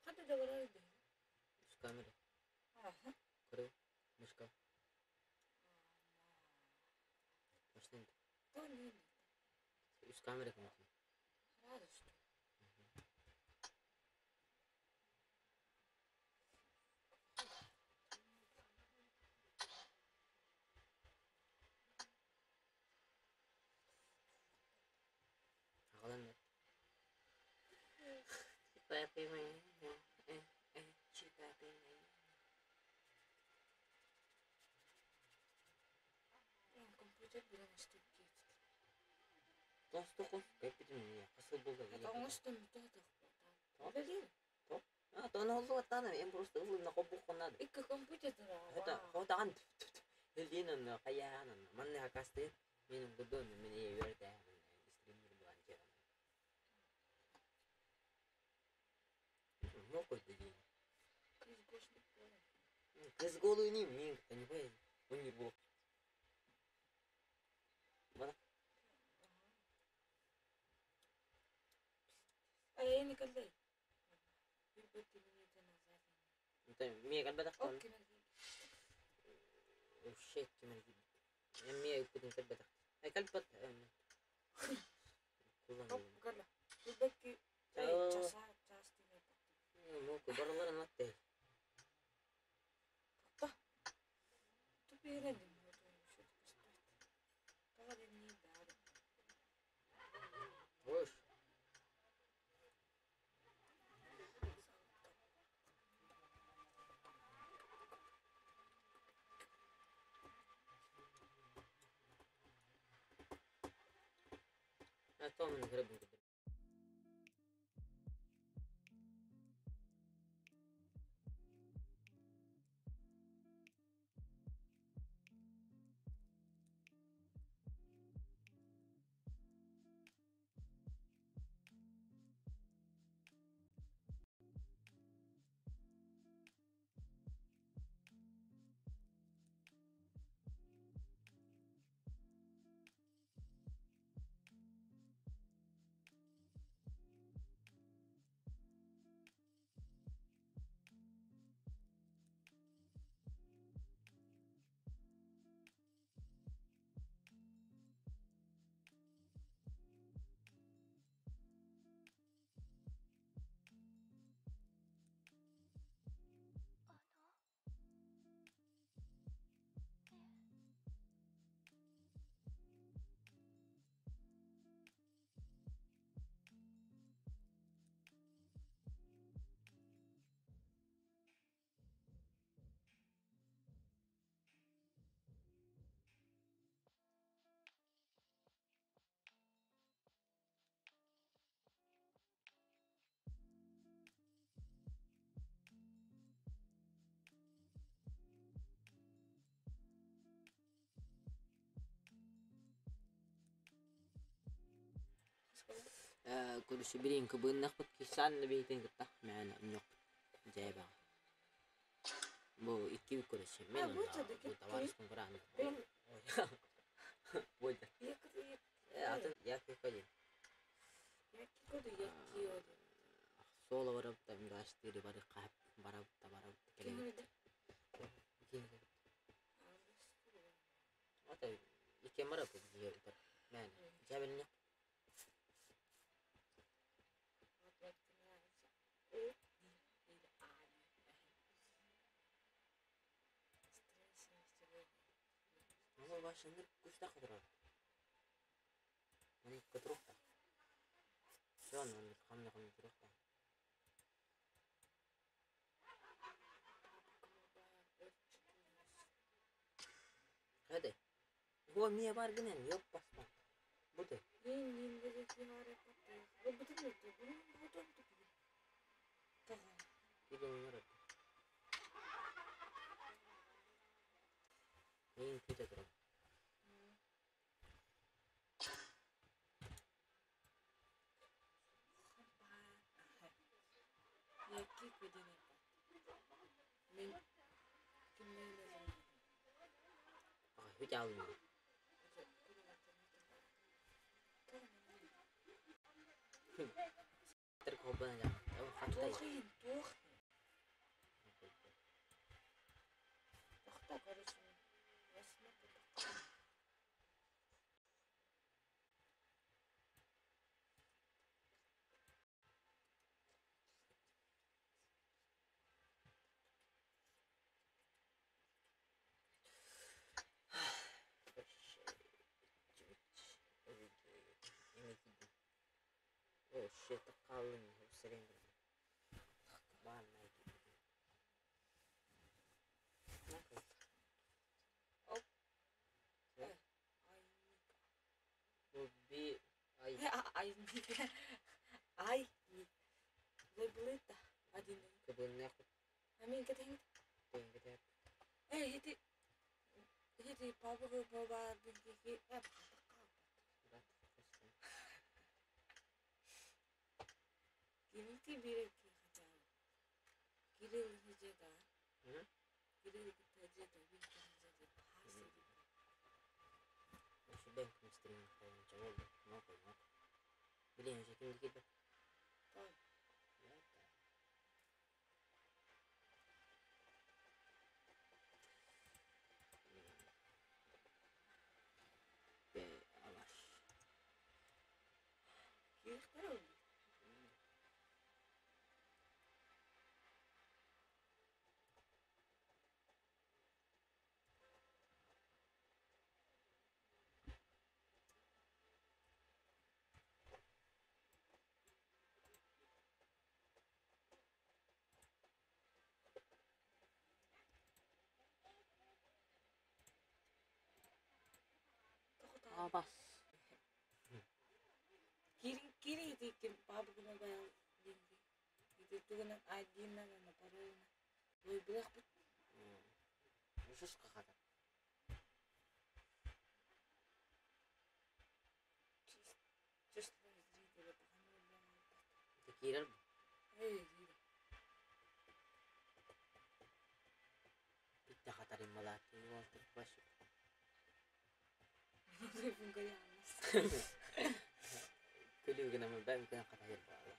Хата да барар дии. Камера. Аха. Көрө. Мышка. Машина. То не. Үс камера кымытын. Рада что. Аҕалан Компьютер билэн истибит. Тоҕус кэппитим хас сыл буолла Оҥостон Үлэлиир. Тоно просто ылына хоббуххунаад. Икки компьютер Хотаҕан Илиин хайаан манна хакастыын мен гудон мен үөрэтэ стример буолан дьэ. Мокой деген. Кыз голу не мен понимаю. Он не был. Бана. Эй, Николай. Мие кэлбэтэх. Shit, мие үппүтүн кэлбэтэх. Кэлбэт. Барыларын атты. Бош. Томын көрөбүн. Көрүсү билин кыбыннахпыт кисан бейтин кытта мээнэ үнньөхпүт дьээбэҕэ. Бу икки көрүсү мен бу товарищпын кыраан. Бойда. Атын якки Соло барабыта мираштыри бары хап барабыта барабыта келебит. Ата иккен барабыт дьиэ Мээнэ. Дьээбэлиннэх. Ол башыныр күстә кыдырар. Маны кыдырухта. Все, ну хамна хамна кыдырухта. Hadi. Го мие бар гынан yok басма. Бу да. Киден өрөт. Мен күтө турам. Бүтэ Туох иһин, туох иһин? Тохто, короче, Oh shit, хааллым сирин Ай, ай, лыбылыта один. Амин кэтиһин. Эй, ити ити пабыгы бобаар дики эп Кинити биир киһи Кирилл хижеда. Кирилл хижеда, бин хижеда, пас. Блин, уже ким киирбэт. Той. Киирихтэр ол. Абас. Киирин киирин ити ким PUBG Mobile диэн ити тугунан ID-нан уонна паролунан лойбулахпыт. Ужас хахата. Число зрителя паханула. Киирэр Эй, киирэ. Питте хатарым малааты уолтар баш. Күлүгүнэ бэм күн хатайыр баала.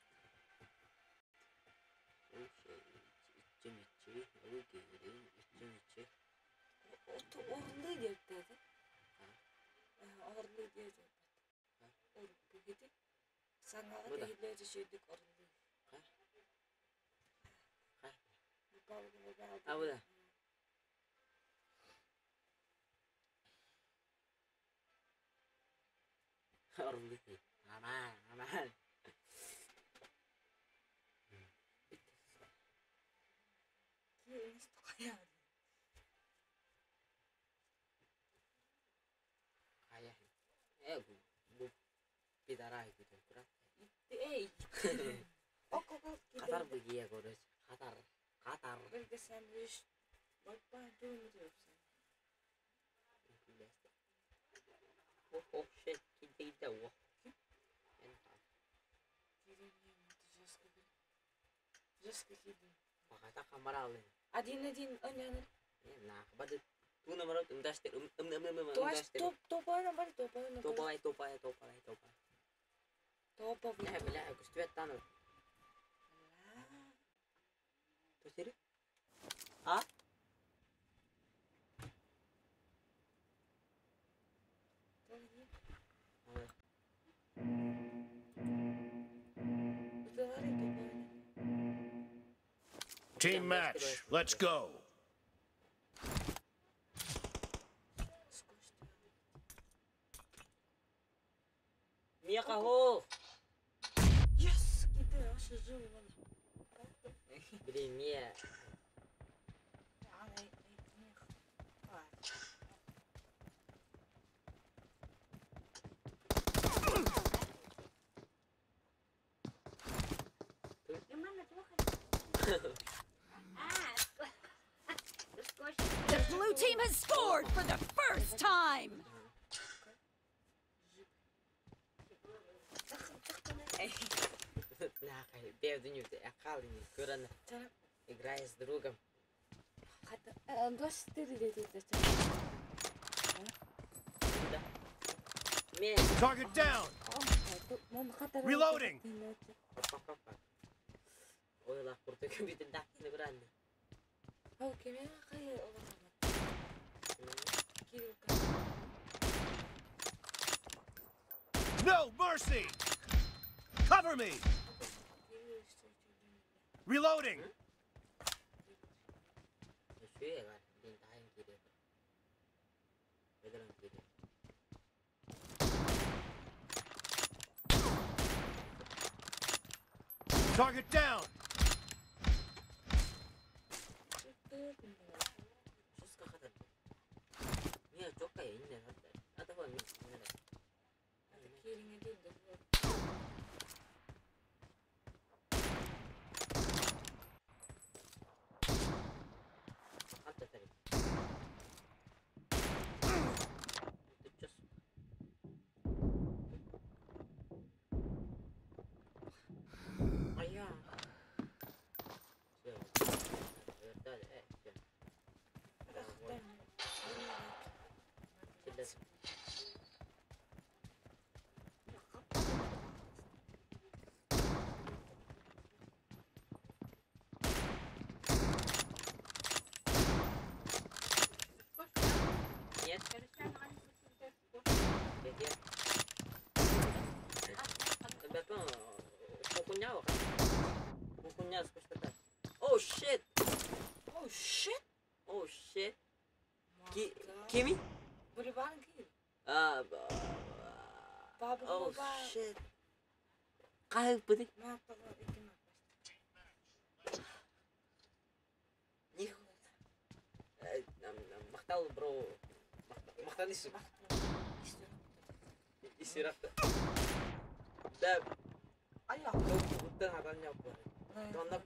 Иччим иччи, ылы киирин, иччим иччи. Орлы диэбитэ. Орлы диэбит. Орбу Саҥаҕа тэһиллээчи үчүгэйдик орлы. А бу да. Орлы. Аман, аман. Хайа. Э бу пидорай күтэн турар. Эй. Катар быгия көрөс. Катар. Катар. Бөлгө сэндвич. Баппа тугун Oh, oh shit, кидейде о. Баҕата хамараалын. Один-один, он Нах, бады ту номер умдаштер ум ум ум ум Топ топовый бар, топовый. Топовай, топовай, топовай, топовай. Топовый. Бля, бля, көстүбэт тааны. Төсери? А? Team match, let's go. Меха хо! Yes! Китай, вообще живо. Блин, Мия. The blue team has scored for the first time! Играя с другом. Target down. Reloading. No mercy. Cover me. Reloading. Target down. Oh shit! Oh shit! Oh shit! Kimi? Oh shit!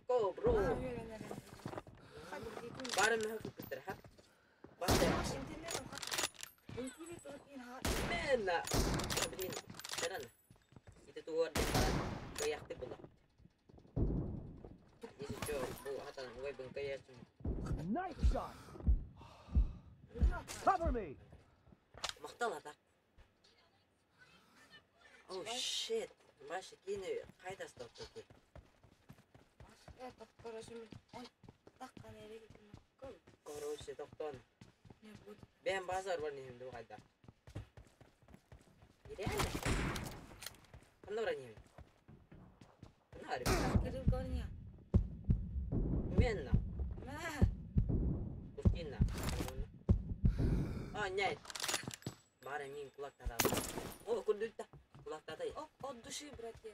Bro. Bro. Knife shot. Cover me. Oh shit. Короче, тоқтон. Бен базар бар нехим деп қайда. Реально? Қандай бар нехим? Қандай бар? Мен на. Куртина. А, нет. Бары мен құлақтада. О, күрділді. Құлақтада. От души, братья.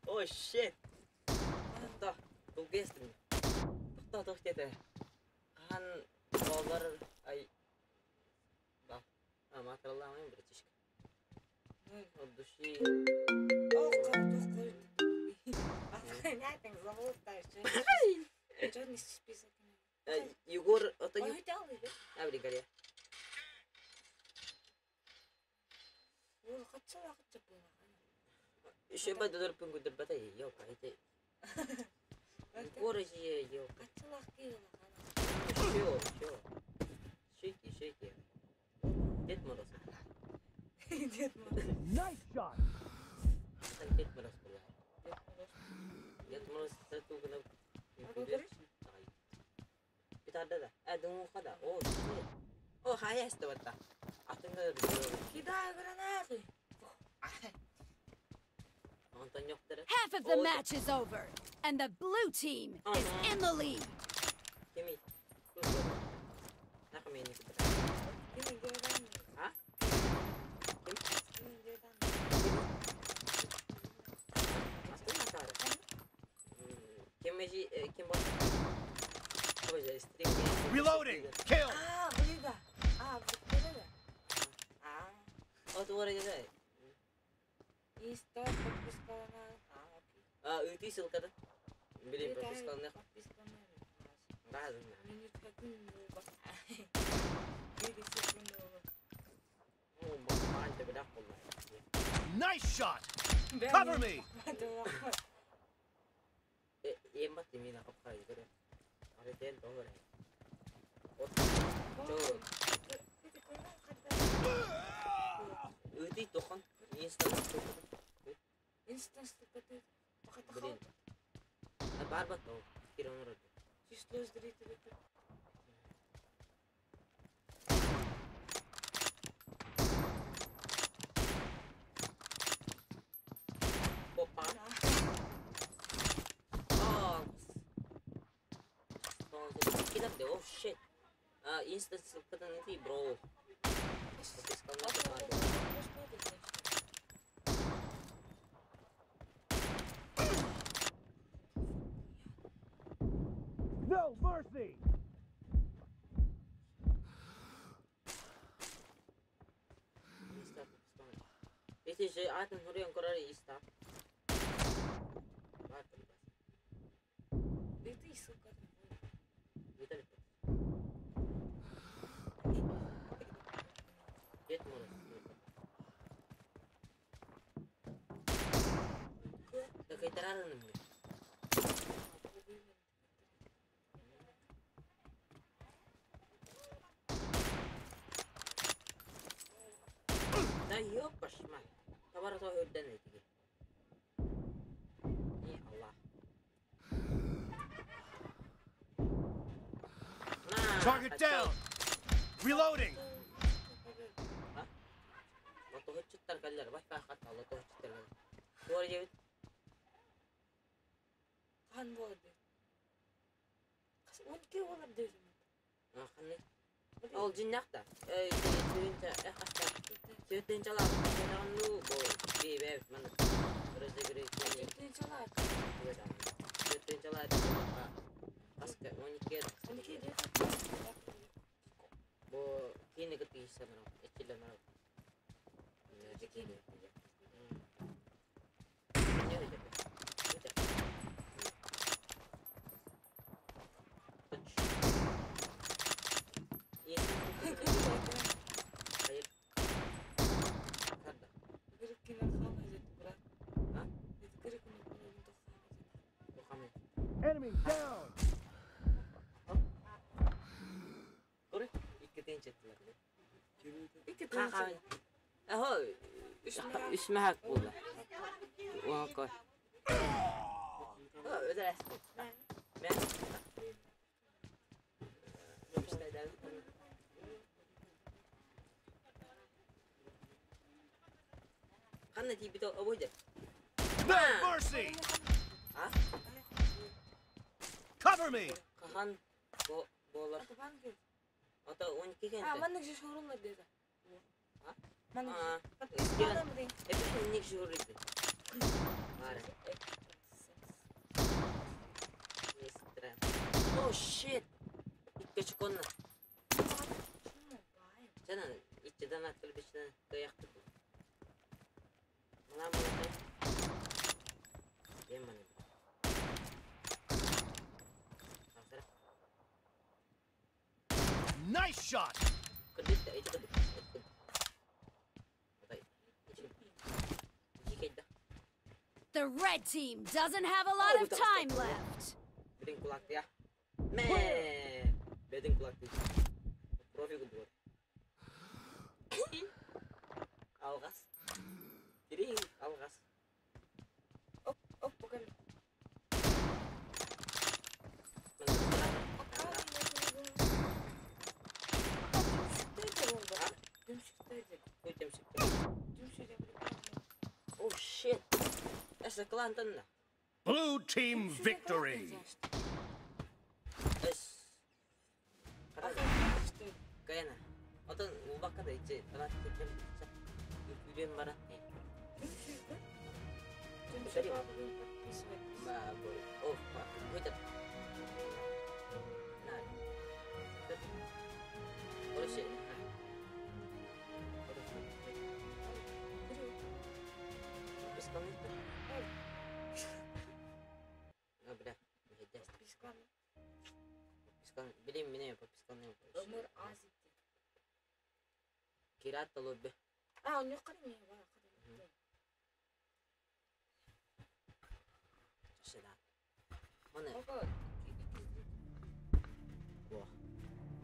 О, shit. Тоқта. Бұл кестім. Тоқта, тоқта. Қан балалар ай. Ба. А, матыралламайын, братишка. От души. О, қал, тоқ, список. Егор, это не... А, блин, горя. Еще бы додор пынгу дырбата, ёлка, это... Егор, ёлка. Всё, всё. Шейки, шейки. Дед Мороз. Дед Мороз. Nice shot. Дед Мороз был. Дед Мороз, это О, хаясты батта. Атыңда Кидай гранаты. Half of the match is over, and the blue team is in the lead. Reloading! Kill! Ah, boleh Ah, boleh Ah. Oh, tu orang je. Иста подписка на. А, ты ссылка да? Блин, подписка на. Подписка на. Разно. Минутка Nice shot! Cover me! Бар бат ол. Кир оҥорор. Число зрителей. Опа. Oh. Oh shit. Instant ссылкадан иди, бро. No mercy! Если же атом хурьян корори иста. Ты, сука. Дед Мороз. Какая-то мне. Да ёпаш мать. Товар то өрден этиги. Не Аллах. Target down! Reloading! Лотоһуччуттар кэллэр, бай хат лотоһуччуттар кэллэр. Туор дебит. Хан болады. 12 олар дедим. Ханны. Ол жиннакта. Эй, түнчө эхаста. Сөтүнчө ла. Ну бо би бе ман. Разыгрывание. Сөтүнчө ла. Сөтүнчө ла. Аска 12. 12 дедим. Бо кини кытыйсанар. Эчиленер. Enemy down! Үсмәһәк булды. Уңкой. Özel Ben. Ханна тибит обойды. No mercy! А? Cover me! Кахан бо болар. Ата 12 ген. А, маннык же шорулар деди. А? Маннык. А. Это ник журыды. Бара. Oh shit. Икки конна. Жанан иччидан аттыр бичинен кыяктык. Мына мына. Демон. Nice shot! The red team doesn't have a lot of time left. Oh shit. That's a clan. Blue team victory. Кират лобби. А, у него кормили, Ва.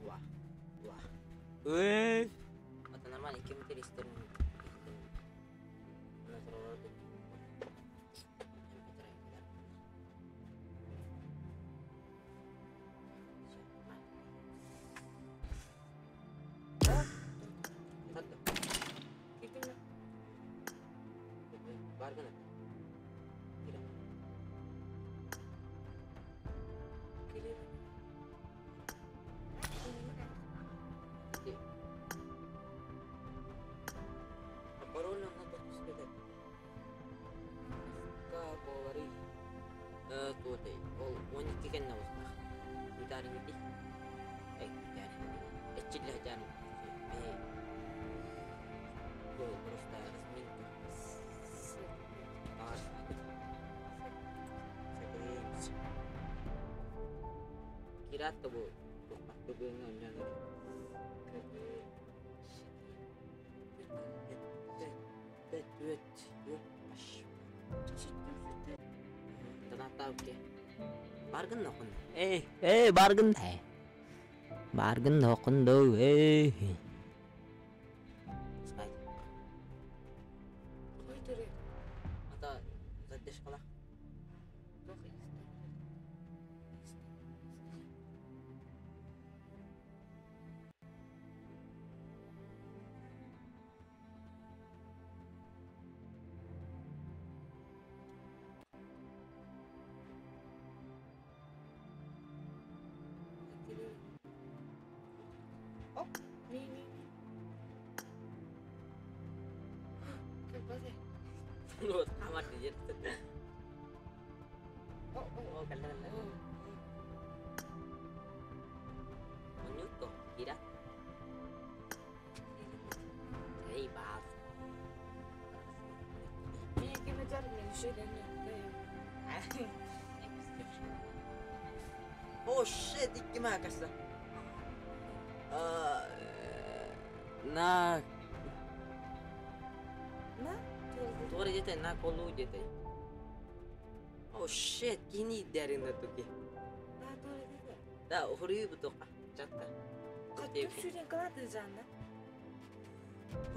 Ва. Ва. Это нормально, кем ты Баргын Пароль онно тохтуспут буоларый туотай ол 12 кэннэ устах бүтаарыҥыти эччиллэһдьаан бу просто разминка согреемся кираат бу туохпаттыгыҥа онньоон Баргын нохун. Эй, эй, баргын. Баргын нохун доо, эй. Спать. Ата задержкалах. Oh shit, икки маакаса. На На? Туора дете на колу дете. Oh shit, кини дәрин туки. На туора дете. Да, хуры бутока. Чатка. Каттып сүрен калады жанна.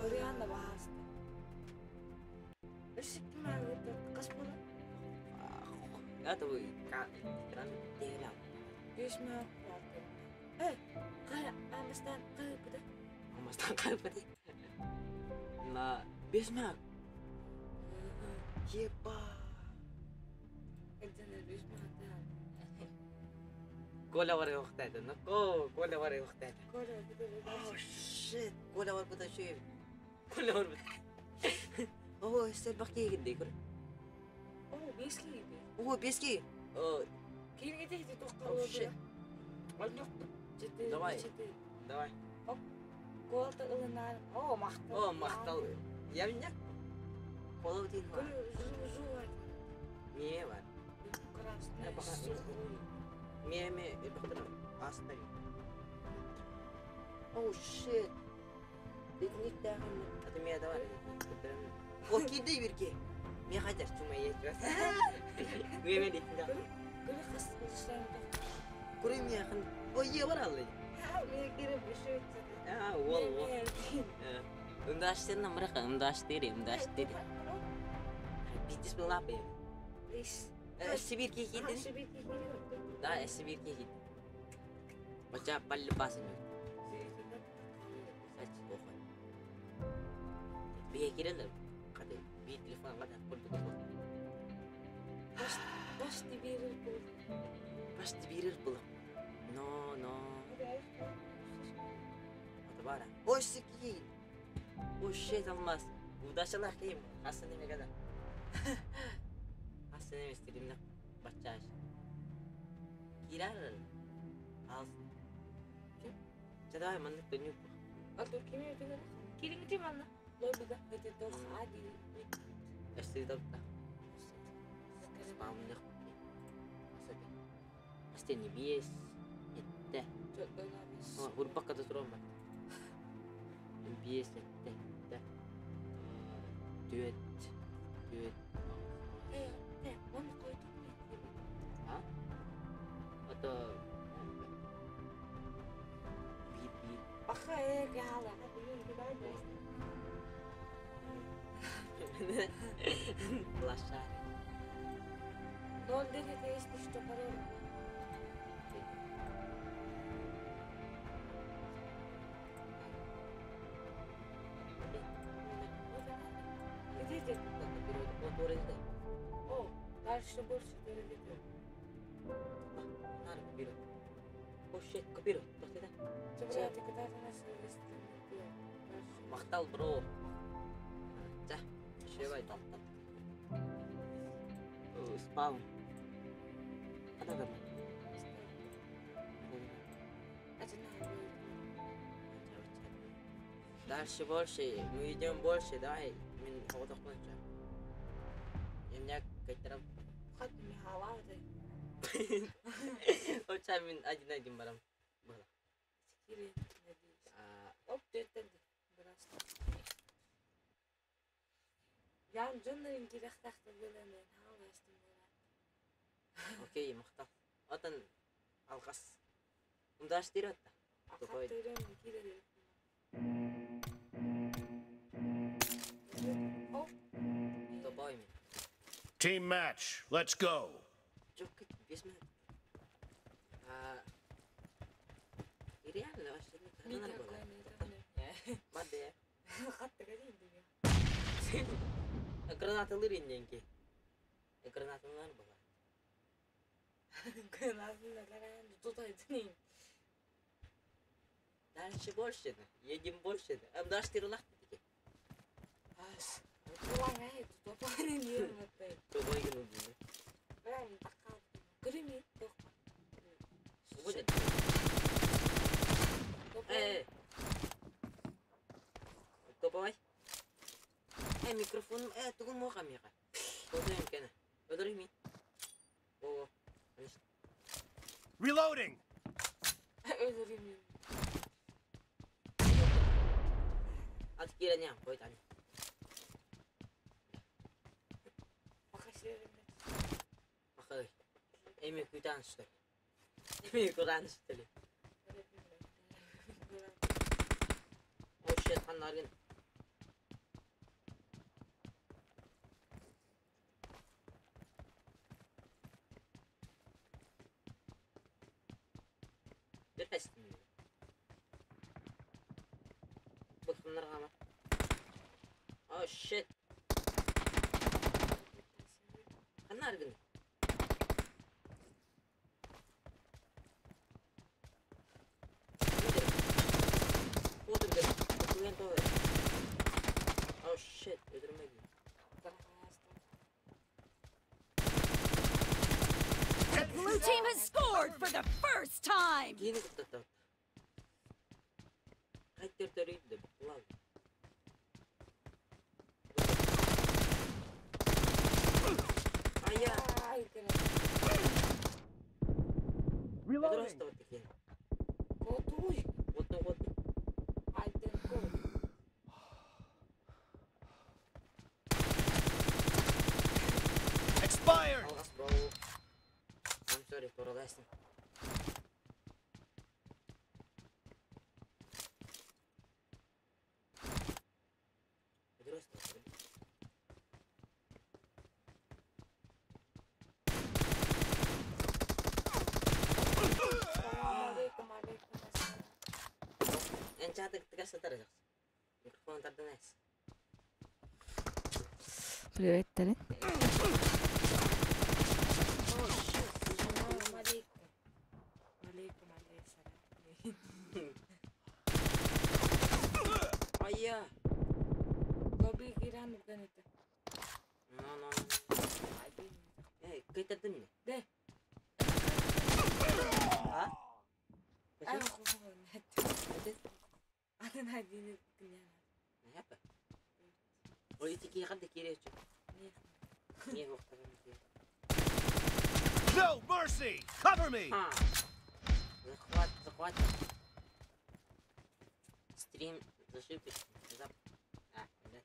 Орианна бааста. Үсүк магыты кас бола. Это вы кран дегеле. Беш маа алты. Эй, кара, амастан кайыпыды. Амастан кайыпыды. На беш маа. Еба. Экзенер беш маа. Коля бар вақтайды. Ко, Коля бар вақтайды. Коля Oh shit, Коля бар буда шөй. Коля бар буда. О, сел бак кегинде көр. О, бески. О, бески. О, Кийинге дейди тоққа. Oh shit. Давай. Давай. Колта ылынар. О, мактал. О, мактал. Я меня. Коло дейин бар. Жу жу бар. Мие бар. Красный. Сухой. Мие ме бактыр астари. Oh shit. Битник тагын. Аты мие да бар. О, киди бирке. Мие хажар чума еш бас. Мие ме дитин да. Көлө кас ылыштан. Куры мие хан. О, е бар алды. Мие кире бешөт. А, ол ол. Ымдаштыр намырык, ымдаштыр, ымдаштыр. Бизнес был апы. Беш. Сибирь кидин. Сибирь кидин. Да, Сибирь кидин. Бача палли басын. Сач охой. Бие кирелер. Кады би телефон када курду курду. Баш тибирир бул. Баш тибирир бул. Но, но. Ата бара. Ой, сики. Ой, shit, алмаз. Удачалах кийим. Хасан неме када. Хасан неме стримна бачаш. Кирар. Ал. Давай, мандык төнүк. Артур кими өтөгөр? Кириңти манна. Лобига өтө тох ади. Эсти дапта. Спамных. Астени биес. Этте. Урбакка да турам бар. Биес этте. Этте. Дүөт. Дүөт. Э, оны койдук. А? Ата бир бир. Баха э гала. Лошадь. Ноль девять, если что, пароль. Где? Дальше больше переведу. Надо копировать. О, shit, копировать. Ты когда-то начал вести. Махтал, бро. За, шевай. Спаун. Это Дальше больше, мы идем больше, давай. Мен оғдақпын. Емняк кайтарам. Оча мен один-один барам. Было. Оп, Окей, мақтал. Отан алғас. Ундаш тират. Тупой. Team match. Let's go. Граната лырин деньги. Граната лыр была. Дальше больше, едем больше. Дальше ты рулах таки. Тупой. Микрофон, тугун моха миха. Kodayım gene. Öldüreyim mi? Oo. Reloading. Öldüreyim mi? Hadi giren ya, koy tane. Bakay. Emi kutan işte. Emi kutan işte. Oh shit, kanarın. Oh shit. Kanargın. Oh shit, öldürme. The blue team has scored for the first time. Reloading. Expired. I'm sorry for the lesson. Привет, Тарин. No mercy! Cover me! Захват, захват. Стрим зашибись. А, да.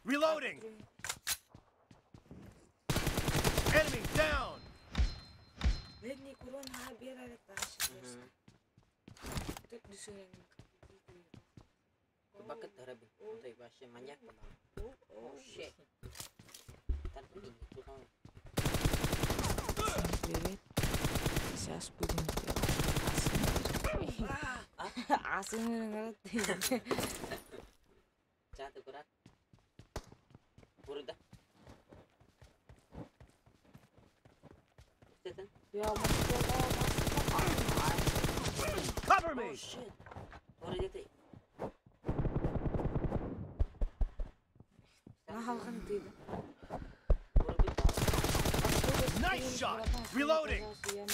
Reloading! Enemy down! Oh shit. Привет. Сейчас будем делать АСМР. Чаты курат. Burada. Zaten. Я Москва, Москва. Cover Oh me! shit. Oraya değil. На халкын тыйды. Nice shot! Reloading! Я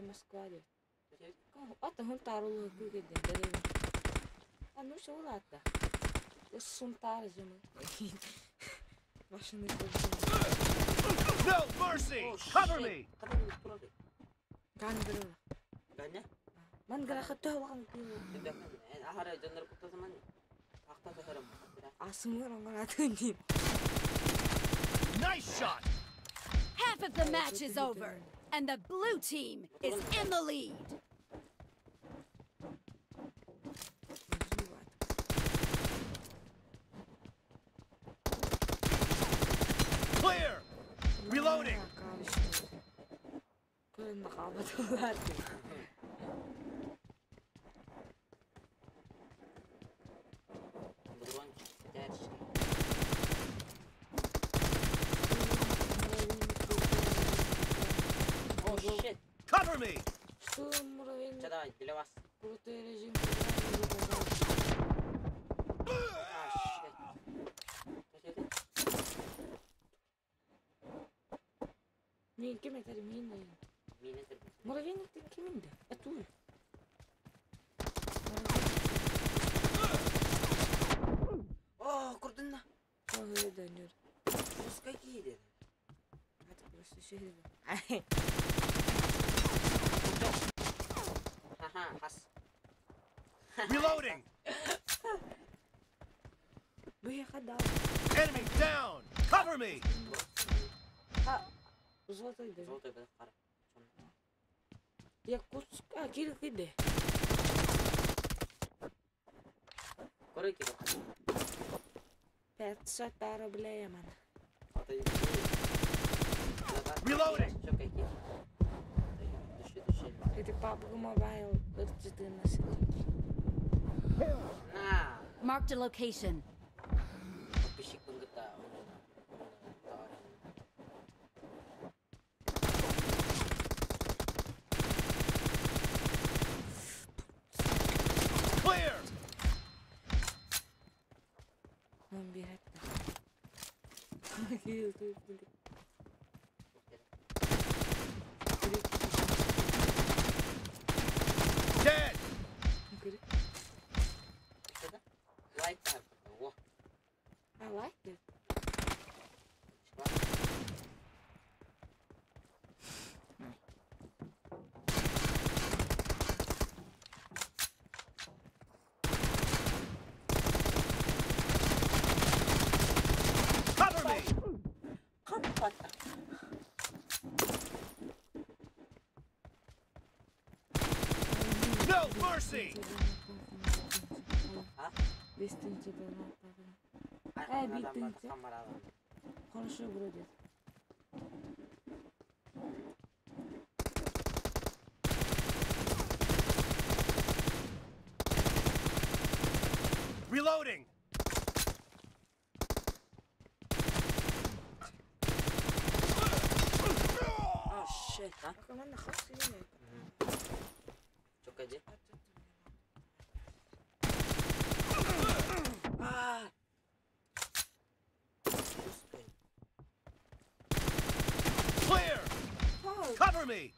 Москва деп. Ата хүн таруулах гүйгээд энэ. А ну что ладно. Сунтар юм. Машины No mercy! Cover me! Гангэр. Ganya? Мангара хатаа Ахара дьоннор куттасаман ахта сахарым. Асмыр онгорат үний. Nice shot! Half of the match is over, and the blue team is in the lead. Clear! Reloading! Көн хабатулар. Будрон дәрш. Oh shit. Cover me! Что муравейник Давай, для вас. крутой режим. Ah shit. Мин кем это мин? Мин Муравейник ты киминде? Атуй. О, курдунна. Ой, да нет. Пускай киди. Это просто шehir. Ха-ха, хас. Reloading! Выехал. Enemy down! Cover me! Золотой да. Золотой бедах кара. Я кус а кир киде. Корой киди. 500 рублей ман. Reloading. Это PUBG Mobile 14. На. Marked a location. Подписчик кытта. Clear! Он бегает. Кирилл, ты Dead! Лайк. I like it. Cover me! Каппата. No mercy! А? Хорошо вроде. Reloading! Oh shit, а? Команда хорошая. Чокади. А! Clear! Cover me!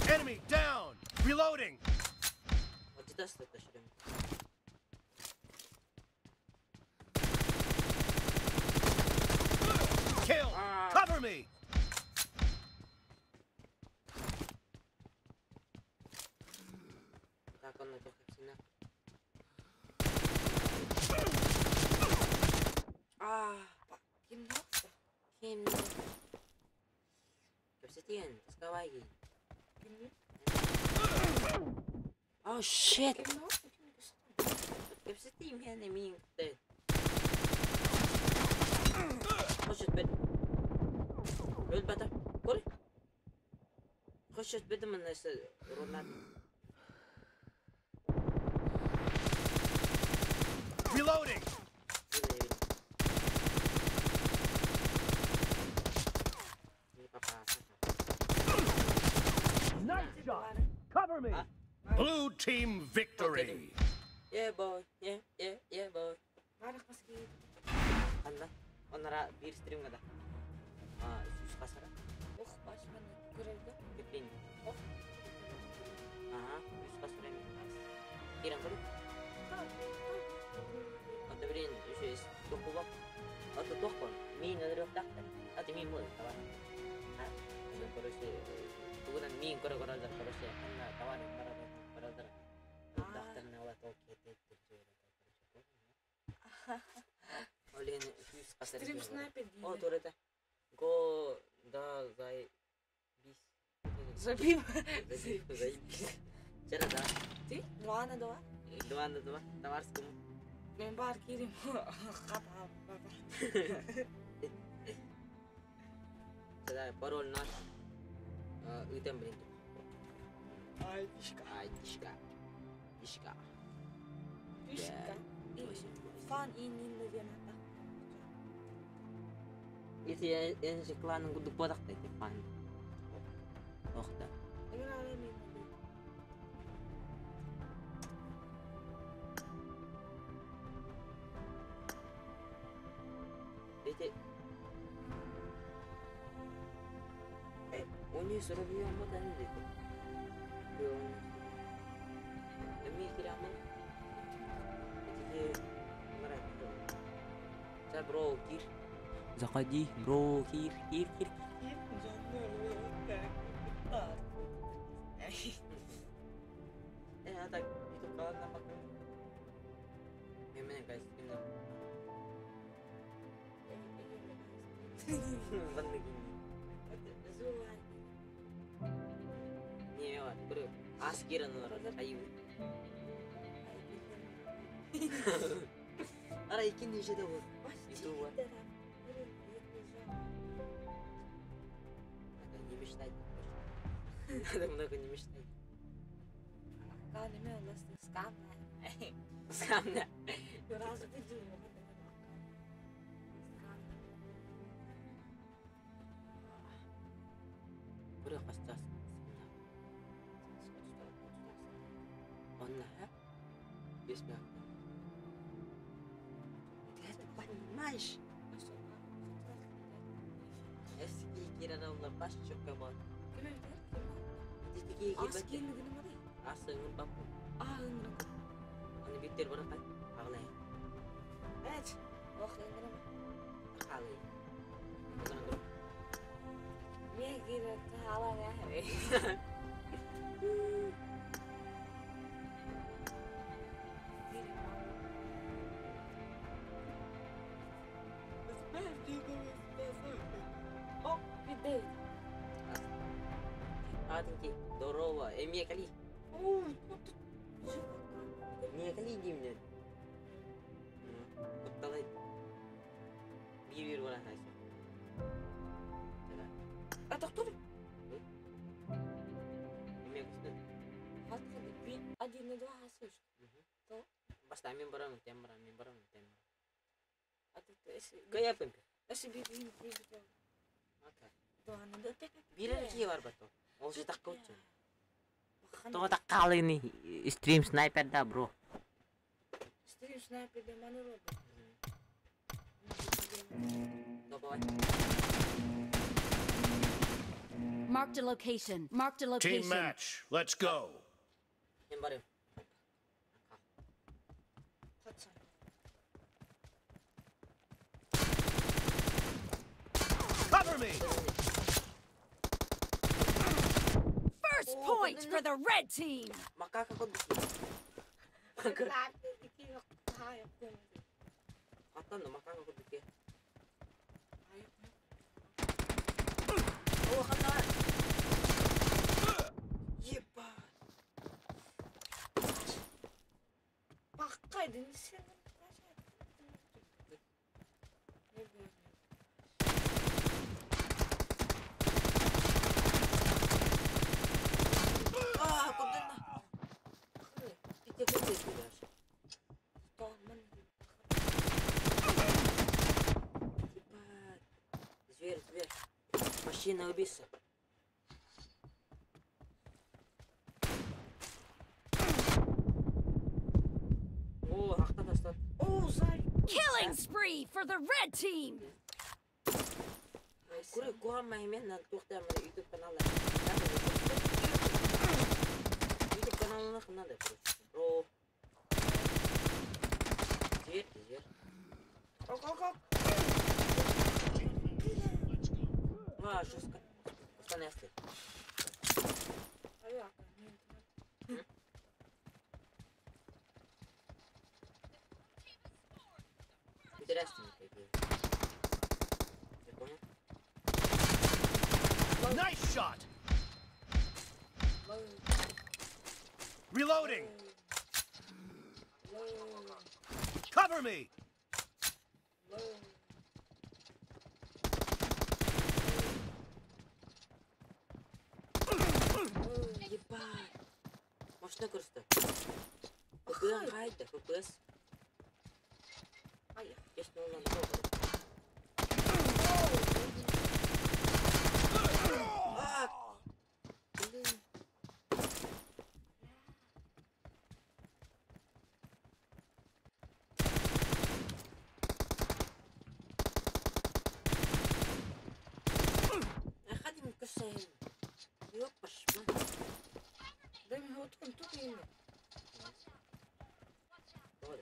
Enemy down! Reloading! Kill! Cover me! Ким Капсетин, таскавай. Oh shit! Кэпсэтиим кэннэ миин кытта. Хочет бет. Өлбөтө. Көр. Хочет бетим рунат. Reloading! Nice shot! Cover me! Blue team victory! Yeah boy, yeah, yeah, yeah boy. Анда, онара бир стримга да. А, үс касара. Ох, башманы көрөлдө. Теплин. Ох. Ага, үс касара эми. Кирен көрү. Ата бирин үс токуба. Ата токпон. Мин ынырык тактар. Ата мин бол, тавар. А, короче, тугунан мин көрө көрөлдөр, короче, анда тавар баралдар. Тактарына алат ол кетет. Олен үс касара. Стрим снайпер О, дейди. тур это. Го, да, зай, бис. Забив. Заебись. Вчера, да. Ты? 2 на 2. 2 на 2. Товарскому. Мен бар кирим. Ката. Вчера пароль наш. Итем, блин. Ай, тишка. Ай, тишка. Тишка. Тишка. Восемь, восемь. Фан и нинна диэн ата. Если я же кланом буду подахтать, фан. Ох, да. Эген ала мен. Эти... Они сорок мотан дейді. Эми кирамын. Эти марат. За бро кир. Заходи, бро, кир, кир, кир. А так, YouTube каналына bakın. Мен guys, кимден? Банды Не, бар, көрө. Ас кирен олар, айы. Ара икинди ишеде бол. YouTube бар. Надо не мечтать. Надо много не мечтать. Скамня. Көрө кастас. Онна, ха? Бес мә. Ты понимаешь? Эски кирен баш чөккө бол. Асы ыңыр баппы. Аны биттер баракай. Аглай. Акалы. Ыңыр бер. Атынки, здорово. Эме кали. Не кали деймін. Кутталай. Бир-бир баран хайсы. А тоқтор. Эме күстүн. 1 на 2 асыш. То? Баста мен барам, тем барам, мен барам, тем барам. А ты Кая пымпе. Эси би би би би. Ата. 2 на 2. Бирер ки бар бато. Ол же такка учу. То таккалыны стрим снайпер да, бро. Стрим снайпер де маны робот. Давай. Marked a location. Marked a Team location. match. Let's go. Мен барам. Качан. Cover me! First point for the red team. Макака код. Аттан макака код ке. О, хана. Еба. Баққайды. Зверь, зверь. Машина убийца. О, о, зай. Killing spree for the red team. YouTube канал. YouTube канал надо, бро. Зверь, зверь. А, жестко. Остановился. Интересно, какие. Я понял. Nice shot. Reloading. Cover me. Ебать. Машина просто. ФПС, хайда, ФПС. Ай, я снова на ногу. А, блин. خدم كسين. يوقش ما. Ой,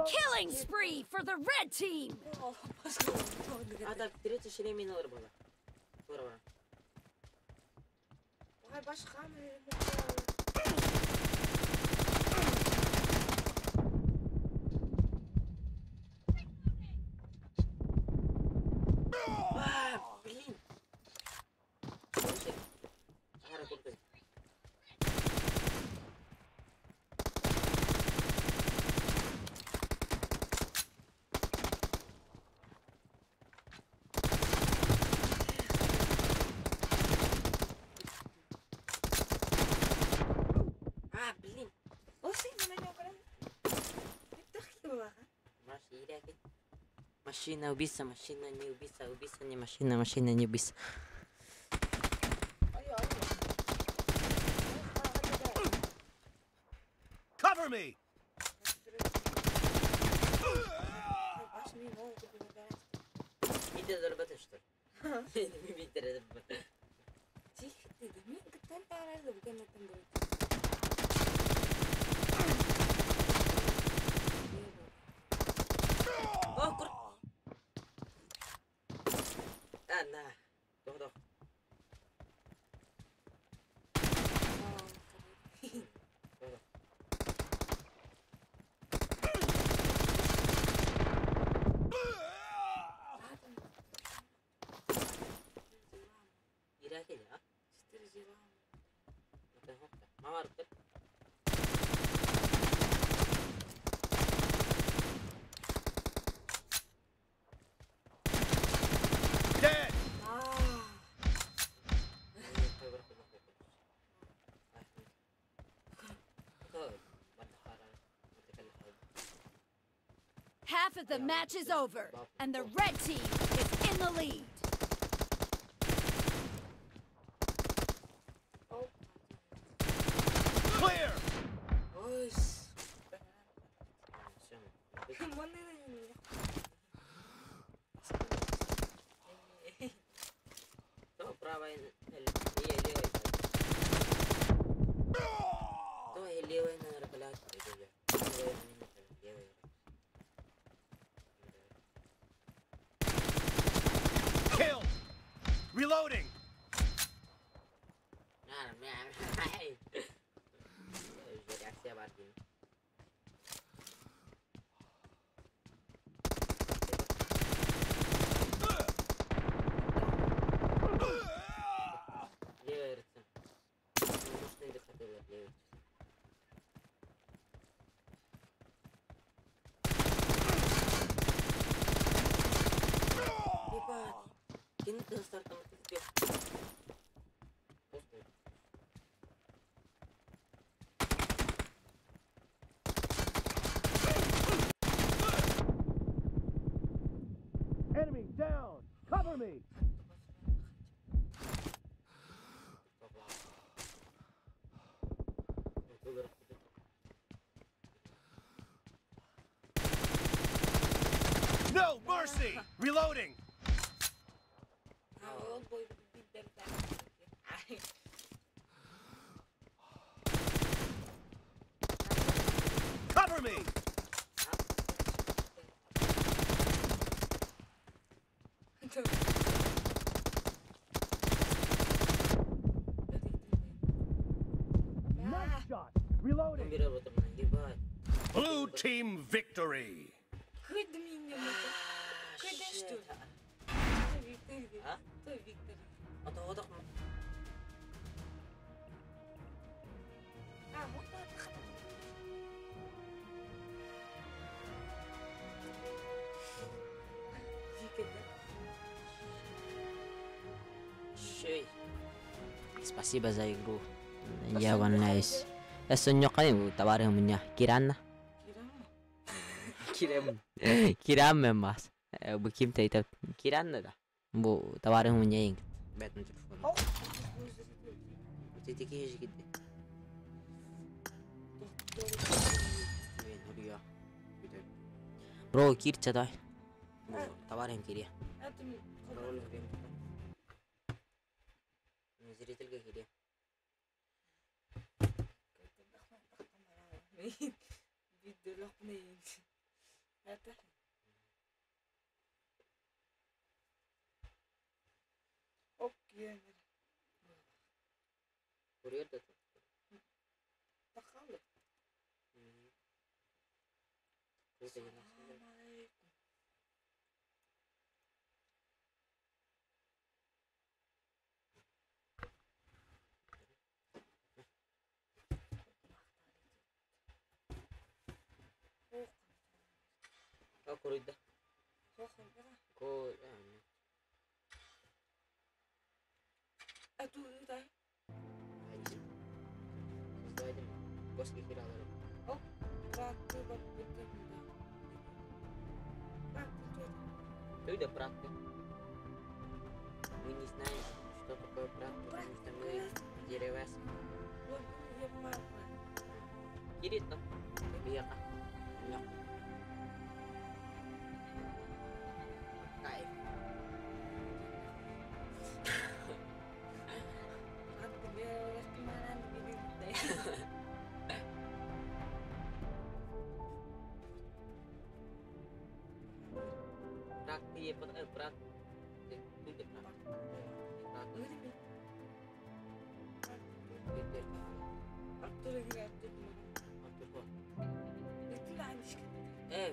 Killing spree for the red team. А так, третий шеремин было. А, блин. А, блин. Машина убийца, машина не убийца, убийца не машина, машина не убийца. Cover me. Dead. Half of the match is over, and the red team is in the lead. Clear. Kill. Reloading. Enemy down! Cover me! No mercy! Reloading! Cover me! Nice shot! Reloading! Blue team victory! Спасибо за игру. Я ванляюсь. Товары у меня. Киранна. Кирам. Кирам мас. Бу ким-то это Киранна да. Бу товары у меня. Бет на телефон. Ты такие же где? Бро, кирча дай. Товары им кирия. Зрительге кирия. Курыйда. Ко. Ты практика. Мы не знаем, что такое практика, потому что мы деревяшки. Кирит, да? Кайф.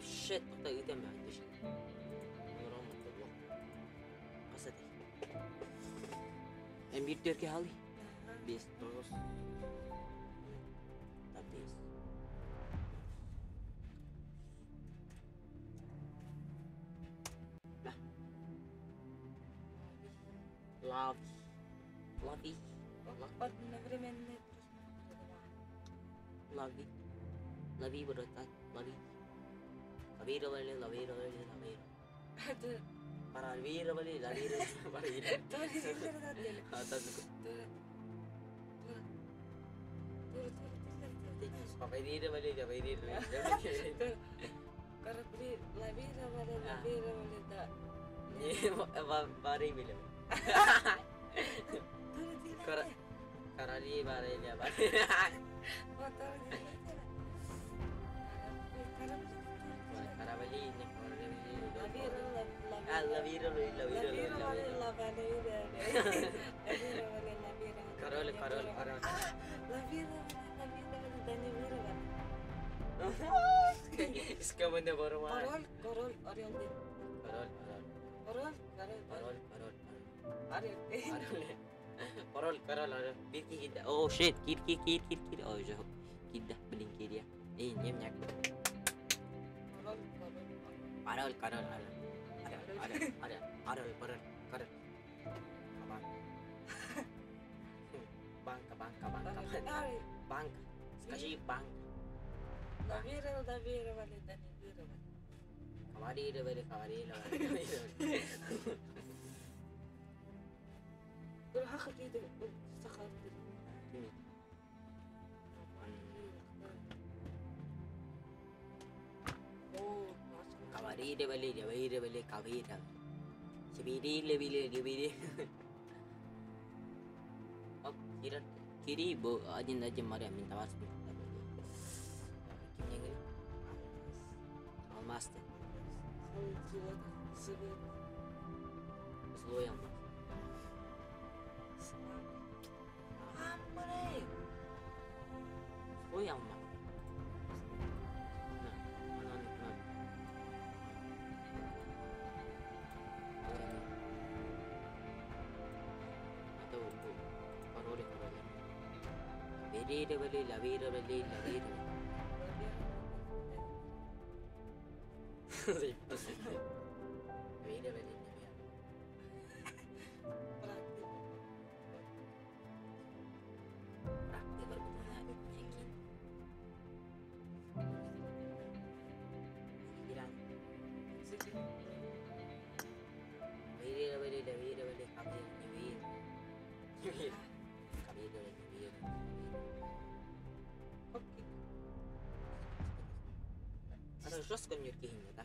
Shit, Лови, братан, лови. Лавировали, лавировали, лавировали. Паралвировали, лавировали, лавировали. Лавировали, Корабли лавировали, лавировали, да. Не, варили. Короли варили, варили. Лавировали, лавировали, лавировали. Король, король, король. Лавировали, лавировали, да не вырвали. С кого не ворвали? Король, король, орел. Король, король. Король, король, король, король. Орел. Король, король, орел. Бирки кида. О, шит, кир, кир, кир, кир, кир. Ой, же. Кида, блин, кирия. Эй, не мне. Король, король, король, король, орел. Орел, орел, орел, король, король. Кабан. Банка, банка, банка, банка. Банка. Скажи банка. Лавировали, лавировали, да не вырвали. Коварировали, коварировали, коварировали. Коварировали, лавировали, ковировали. Сибири, лавили, Оп, кират. Кири бу один Мария мин товар Кимнең Алмасты. Злой алмаз. Злой алмаз. На, на, на. Это пароли, пароли. Верировали, лавировали, лавировали. Лавировали, лавировали. Лавировали, лавировали, лавировали. Лавировали, лавировали. Ата жестко нюркихин да.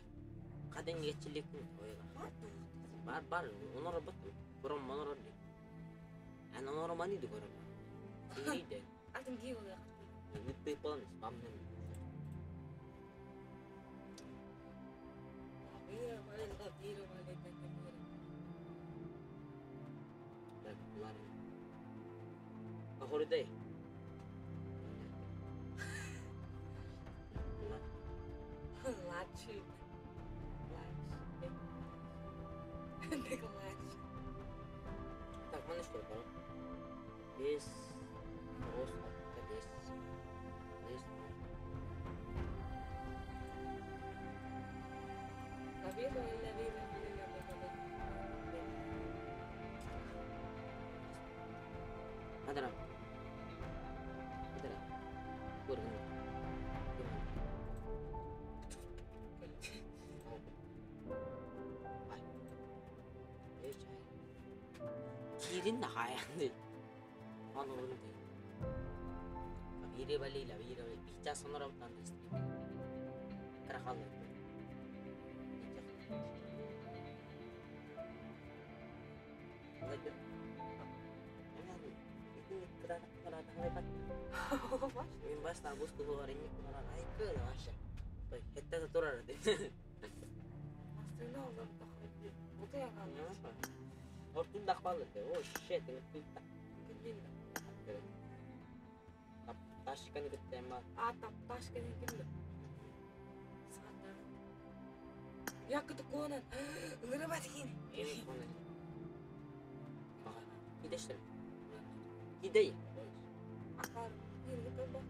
Кадын geçillikин ойга. Бар бар онор бат. Бурам монор ди. Ан онор мани ди горам. Ири де. Атын гиолы. Үтпей болан спамнын. Лавировали, лавировали, да не вырвали. Так, булар. Ахордай. Булар. Лачи. Лач. Лач. Так, мана что бар? 5 9 6 5 5 Лавировали, лавировали, лавировали. Адара. Адара. Көргін. Кирин хаянды. Аны орунды. Лавировали, лавировали. Бихча сонора бутан стрим. Крахал. Мен баста бус кулуар инник куларан айкы ваша. Той хетте турар де. Астына олар тахайды. Утуяган. Ортун дахпалы де. О shit, тутта. Кимдин. Ташканы кытта А, тап ташканы кимди? Сата. Якы туконан. Ыңырыбат кин. Бага. Кидештер. Кидей. Акар. Кирги тоба.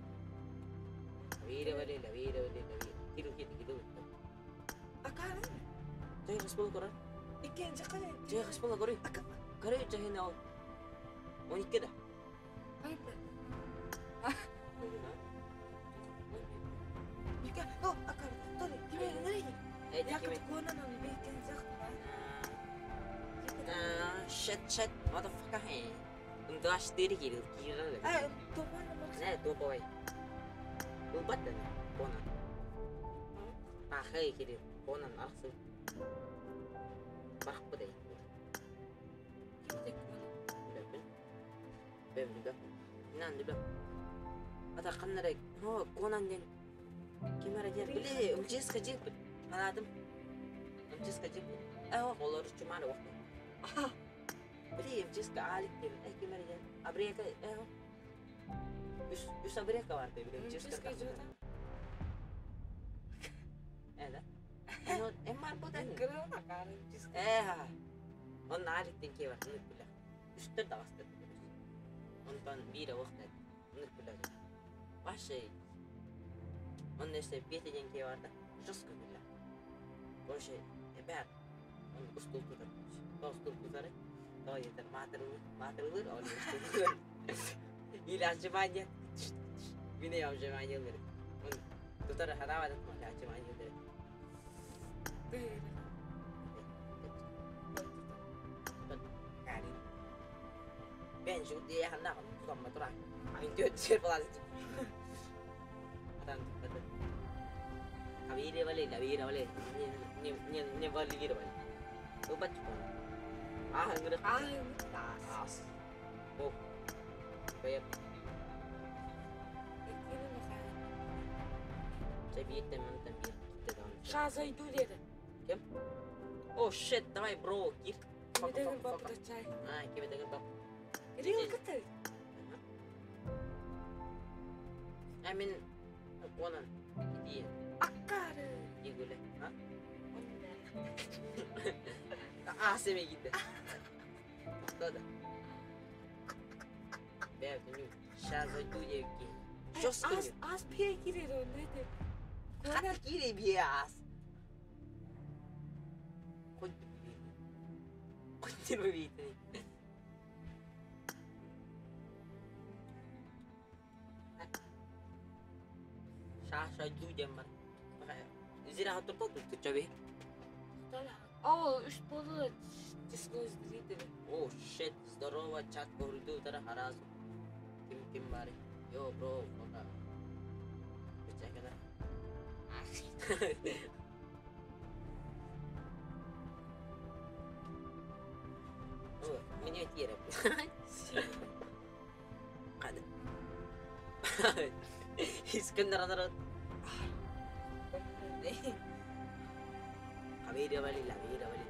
Лавировали, лавировали, лавировали. Киру киди киду. Акар. Жай хасбол корар. Иккен жакы. Жай хасбол коры. Ака. Коры жахин ал. 12 да. Хайда. Ника, о, акар. Тори, киме нери. Эй, Якы киме. туконан аны бейкен жак. Shit, shit, motherfucker. Hey. Унташ тири кирил кирил. Ай, топан маркс. Не, тупой. Улбат Конан. Ахай кирил. Конан арсы. Бахпы Кимде конан? Бэбин. Бэбин бэбин. Нан бэбин. Ата каннара хо Конан ден. Кимара ден биле умчес кажик. Анадым. Умчес кажик. Э олор чумара вакыт. Биле умчес ка алик ден. Э кимара ден. Абрека э Үс үс абрека бар де биле умчес Умчес ка. кажута. Э да. Эно эммар бутан. Кырыл акар. Умчес. Э ха. Он алик ден ке бар. Нук биле. Үстер дагастыр. Онтон бире вакыт. Нук биле. Ваше. Он несе бете ден ке бар да. Жестко биле. Короче, бәр. Он устул тутар. Устул тутар. Тоҕо диэтэр маатырылыыр, маатырылыыр оонньуур. Или отжимание. Мин отжимание ылырым. Тутар хараабатын отжимание ылырым. Бен жук диye ханна тутамма тура. Айн төт сер баласы. Атан тутады. Авире вале, авире вале. Не не не не валигир вале. Убат чукон. А, ngырык. Ас. О. Бэйэ. Чэ бииртэн мантан биир китте даҕаны. Ща зайду деді. Кем? Oh shit, давай, бро, кир. Кимедеген бапта чай. А, кимедеген бап. Рил кытай. I mean, конан. Иди. Аккары. Иди гуляй. А? А, семе кидде. Кто да? Бә, түнү. Ща зайду девки. Жестко. Аз аз пие кире не де. Хата кире бие аз. Хоть Хоть не видите. Ща зайду демар. Зира хатырта тут чабе. О, үш болду дисклоз зрители. Oh shit, здорово, чат говорю, тара харазу. Ким ким бари. Йо, бро, пока. Чекай, О, меня тире. Кады. Искендер анара. Авире вали, ла авире вали.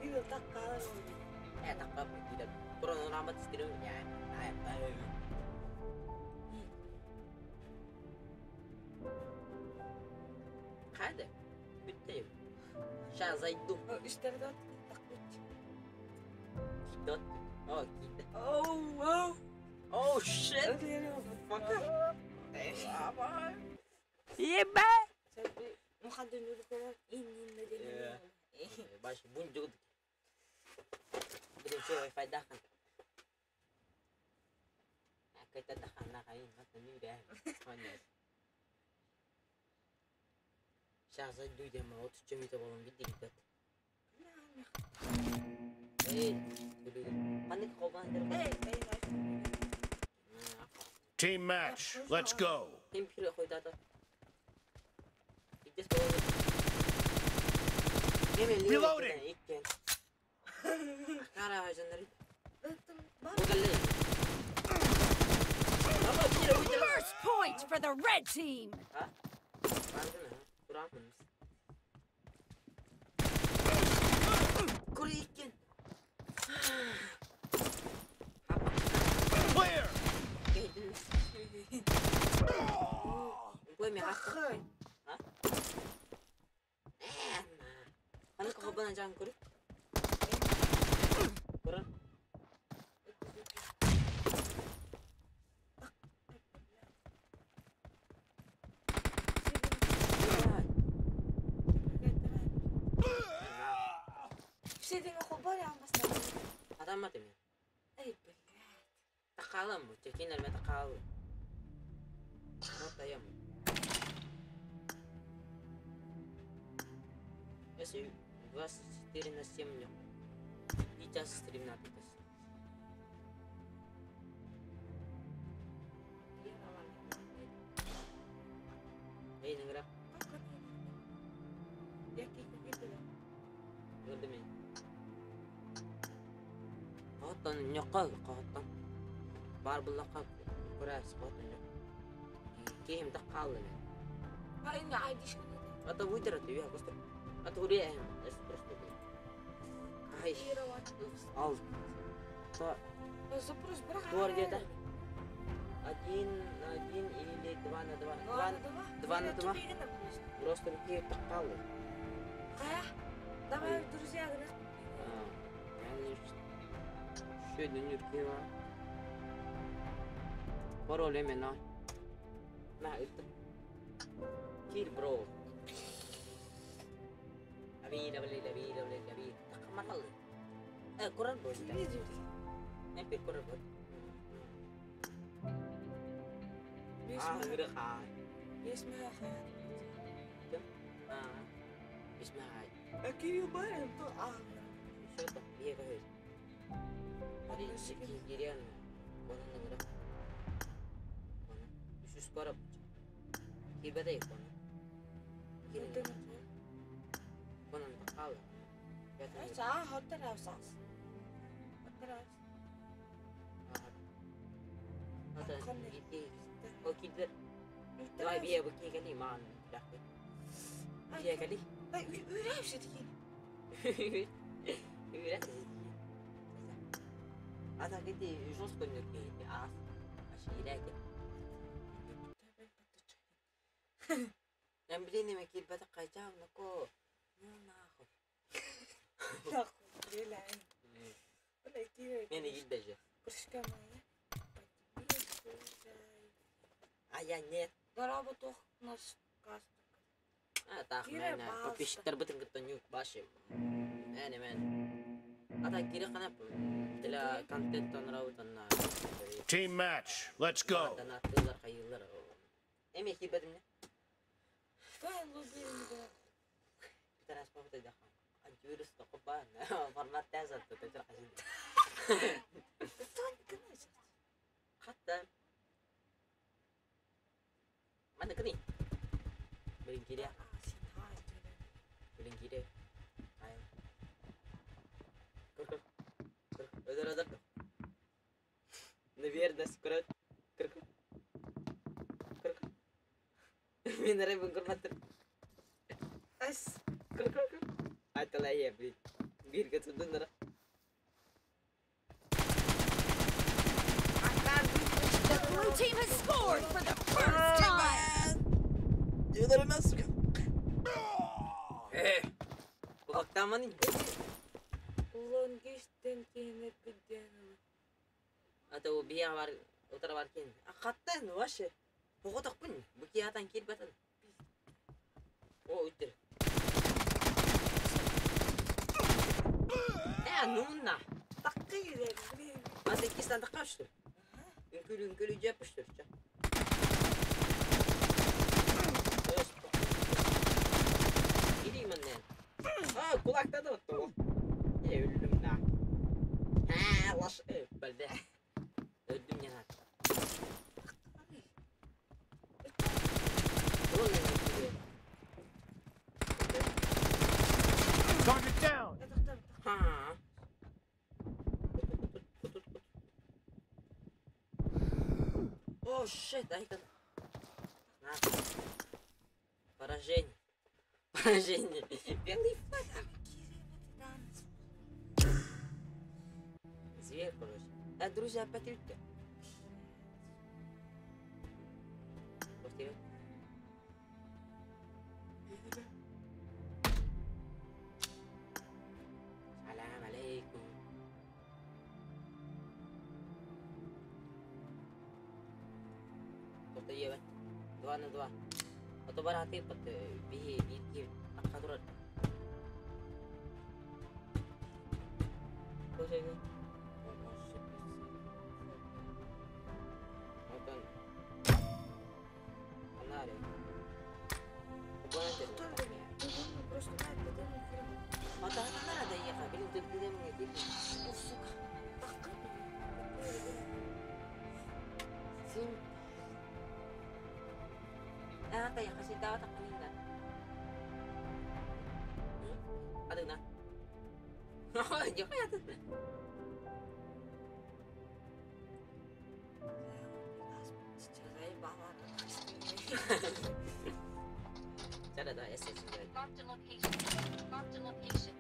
ಇದು таккала. Eh, tak apa tidak. Kurang rambat istri ya. Ay, Hadi. Bitti. Ща зайду. Үштерден таккуч. Кидот. О, кид. Оу, оу. Oh shit. Fucker. Еба. Мухадын ин ин Баш бун жугд. Будем шо Wi-Fi дахан. Акайта дахан на кай мат ни бе. Ханья. Ща зайду дема от чемито болон бидди гитат. Эй, паник кобан дер. Эй, эй, Team match. Let's go. Тем пире хойдата. Иккес болон. Reloading. Иккен. Акара жаннары. First point for the red team. Clear. Эй, блядь. Тақалым, текин әлме тақал. Ротаем. Если 24 на 7 нё. И час стрим на тутас. Эй, ныгра. Көрдүм мен. Қоттан ньоққа қоттан. Бар буллаққа көрәс қоттан ньоқ. Кем тақалды мен. Это вытерать я просто. Это уреем, это просто. Ай. Ал. То. Двор где-то. 1 на 1 или 2 на 2. 2 на 2. Просто руки тақалды. Давай, друзья, Şu dönür var. Пароль именно. На, это. Кир, бро. Team match, let's go. The blue team has scored for the first time. Target down. Oh shit, I can. Поражение. Поражение. Белый флаг. Зверь, короче. Да, друзья, опять идут. Салам алейкум. 2 на 2. А то бараты под беги беги акадурат. Kaya kasi dapat ako kanina. Ano na? Hindi ko kaya. Marked a location. Marked a location.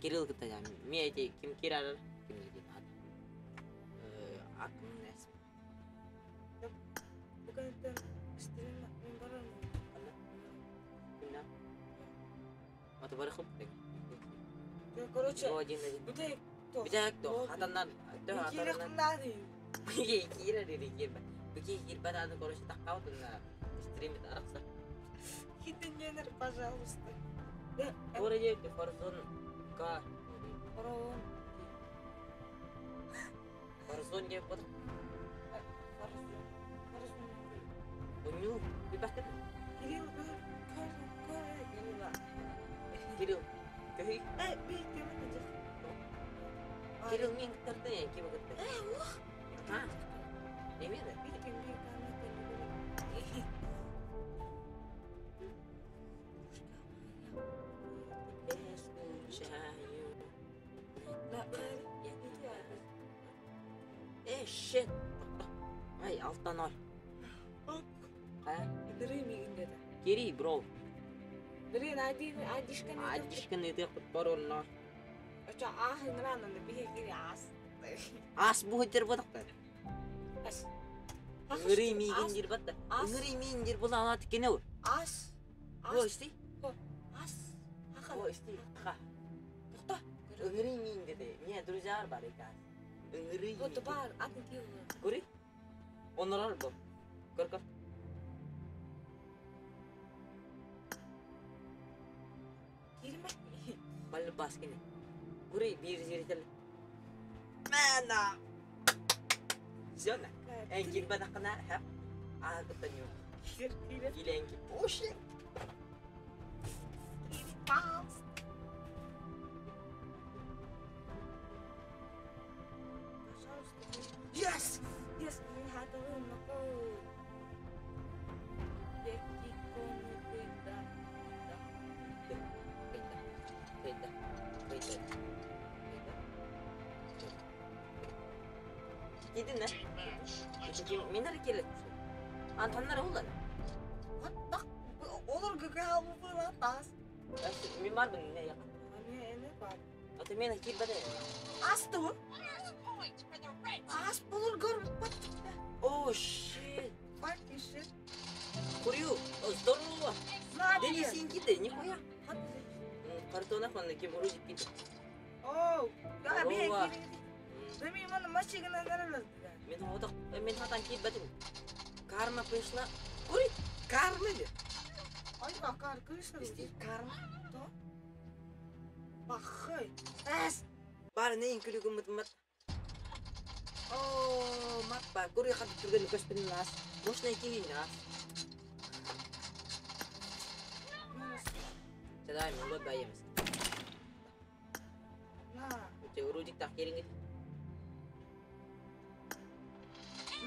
Кирилл кытта ми ким кирар ким дедин ат акым нес. Бүгін стрим мен бар. Аты бары хып. Короче, Один-один. бүтэһик туох. Бүтэһик туох. Хатаннар. Киирэх наады. Киирэр киирбэт. Бики киирбэт аны короче таххабыт уонна стримит арахсар. Хитинненер, пожалуйста. Туора диэбит Форзон К. Фараон. Форзон диэбит ботах. Фарзон. Фарзон. Онньуу. Билбэхтэр. Кирилл, көр, көр, көр, Кирилл. Кирилл. Көһүй. Э, бей, тема дьэх. Кирилл мин кыттартын я ким кытта. Э, ух. А? Эме да? Бей, бей, бей, кана, Тебя скучаю. Да, Я тебя. Shit. Ай, 6-0. А? Дыры мигин деді. Кири, бро. Дыры один, одишка не Адишкан это пароль. Оча ах, нрана, бихе кири ас. Ас бу хэтэр бодактар. Ас. Ыңырый миигин дир батта. Ас. Ыңырый миигин дир була алат кене ол. Ас. О, Ас. исти. Ас. О, исти. Ха. Тохто. Ыңырый миигин деди. Не, друзья бар экен. Ыңырый. Вот бар, атын кири. Көрүй? Онорор бу. Көр көр. Кирме. Балы бас кене. Көрүй бир жери Мана. Все на. Эн кирбе дакына хап. А кытаню. Кир, кир. Киленки. О, shit. Кири, пожалуйста. Пожалуйста. Yes! Yes, we had a room. Кайда? Кайда? Кайда? Кайда? Кидин э? Мен ары келет. Ан таннар улар. Олар гыга тас. Мен барбын не яка. Ами эне бар. Ата мен кирбеде. Асты bu. Point for the red team. Ас bulur gör. Bak. О, shit. Bak işi. Курю. О, здорово. На Дени сен киде, нихуя. Hadi. Картона фанна кем вроде киде. Oh. Ya bir Здорово. Demin bana maçı nerede? Мен одак, мен хатан кирбедим. Карма пришла. Кури, карма ли? Ay bakar kırışır. Исти карма. Bak hey. Es. Бар не инкүлүгүм мат. О, маппа, кури хат түргөн көспүн нас. Можно идти нас. Давай, мен вот боемся. На. Те вроде так кереңет.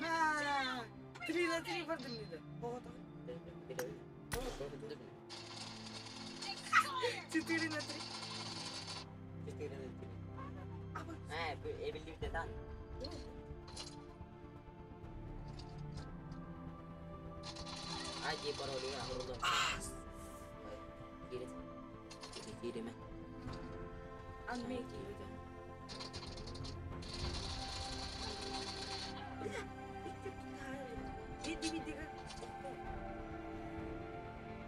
На. 3 на 3 бардым dedi. 4 на 3. 4 на 3. Ama А, эбилдибите тан. Ади пароли ахурдон. Кире. Кире ме. Anne gibi. Bitti bitti.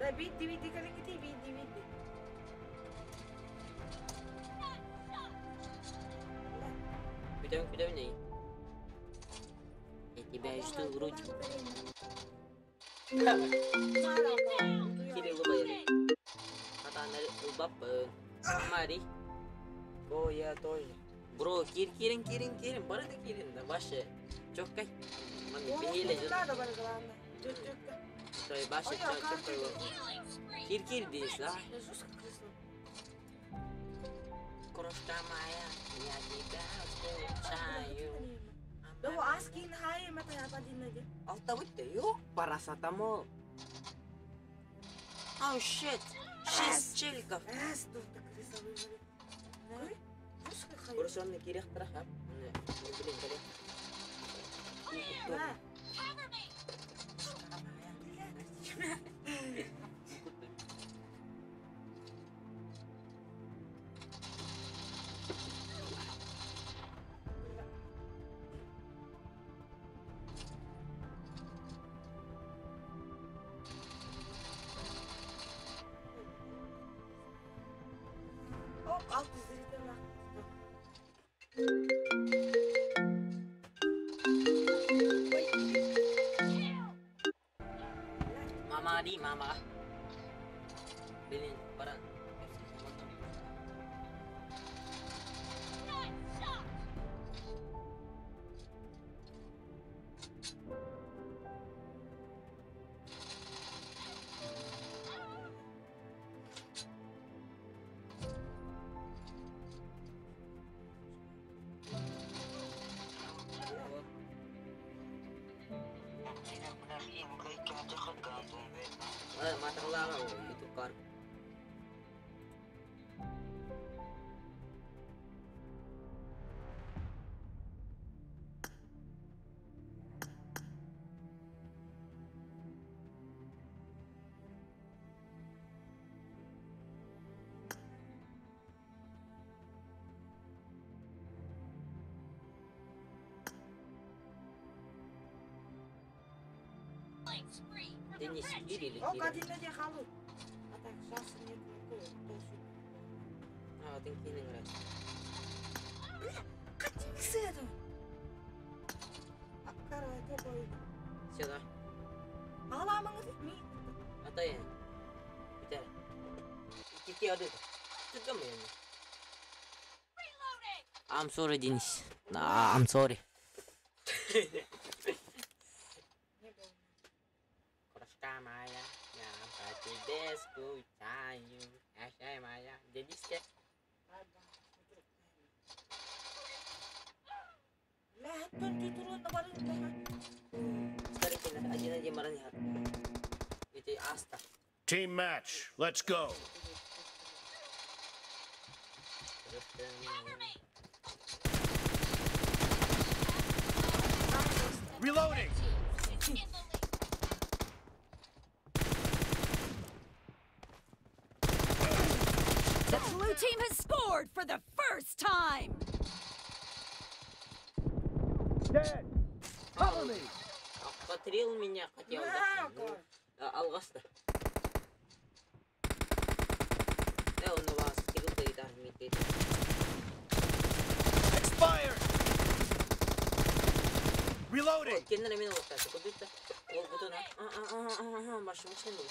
Da bitti bitti kalın bitti bitti. Куда куда не? Я тебя жду, грудь. Кирилл Лубайры. Хатанары Убаппын. Мари. О, я тоже. Бро, кир кирин кирин кирин. Бары да кирин да башы. Чоккай. Мани бихиле жот. Надо было главное. Чё, чё, Той башы Ой, а как чоккай. Killing spree. Кир кир дейсіз, а? Я жестко крысла. Крошка моя, я тебя скучаю. Да аскин хай мата yapадин де. Алта бітті, yok парасатамол. Oh shit. Шесть челиков. Эс, тут крыса вывали. Ой, жестко хай. Короче, онны керек тырақ, Міне, блин, блин. На. Cover me. 600 Мама ди, мама. Блин, баран. Денис, Кири или О, Кира? один на халу. А так, шанса нет никакого. А, ты Кирин играешь. Катимся это. А, короче, бой. Сюда. Аламаңыз ми. А то я. Битер. Кити adı. Tıklamıyor mu? I'm sorry Deniz. Nah, I'm sorry. Крошка моя, я по тебе скучаю. Аша моя. Дениска. لا تون Team match. Let's go. Reloading. The blue team has scored for the first time. Dead. Cover me. Обстрел меня хотел, да? Алғасты. Он вас Expired. Reloading. Kendine emin ol zaten. Kudüs'te. Ol butona. Aa, başlamış ne bu?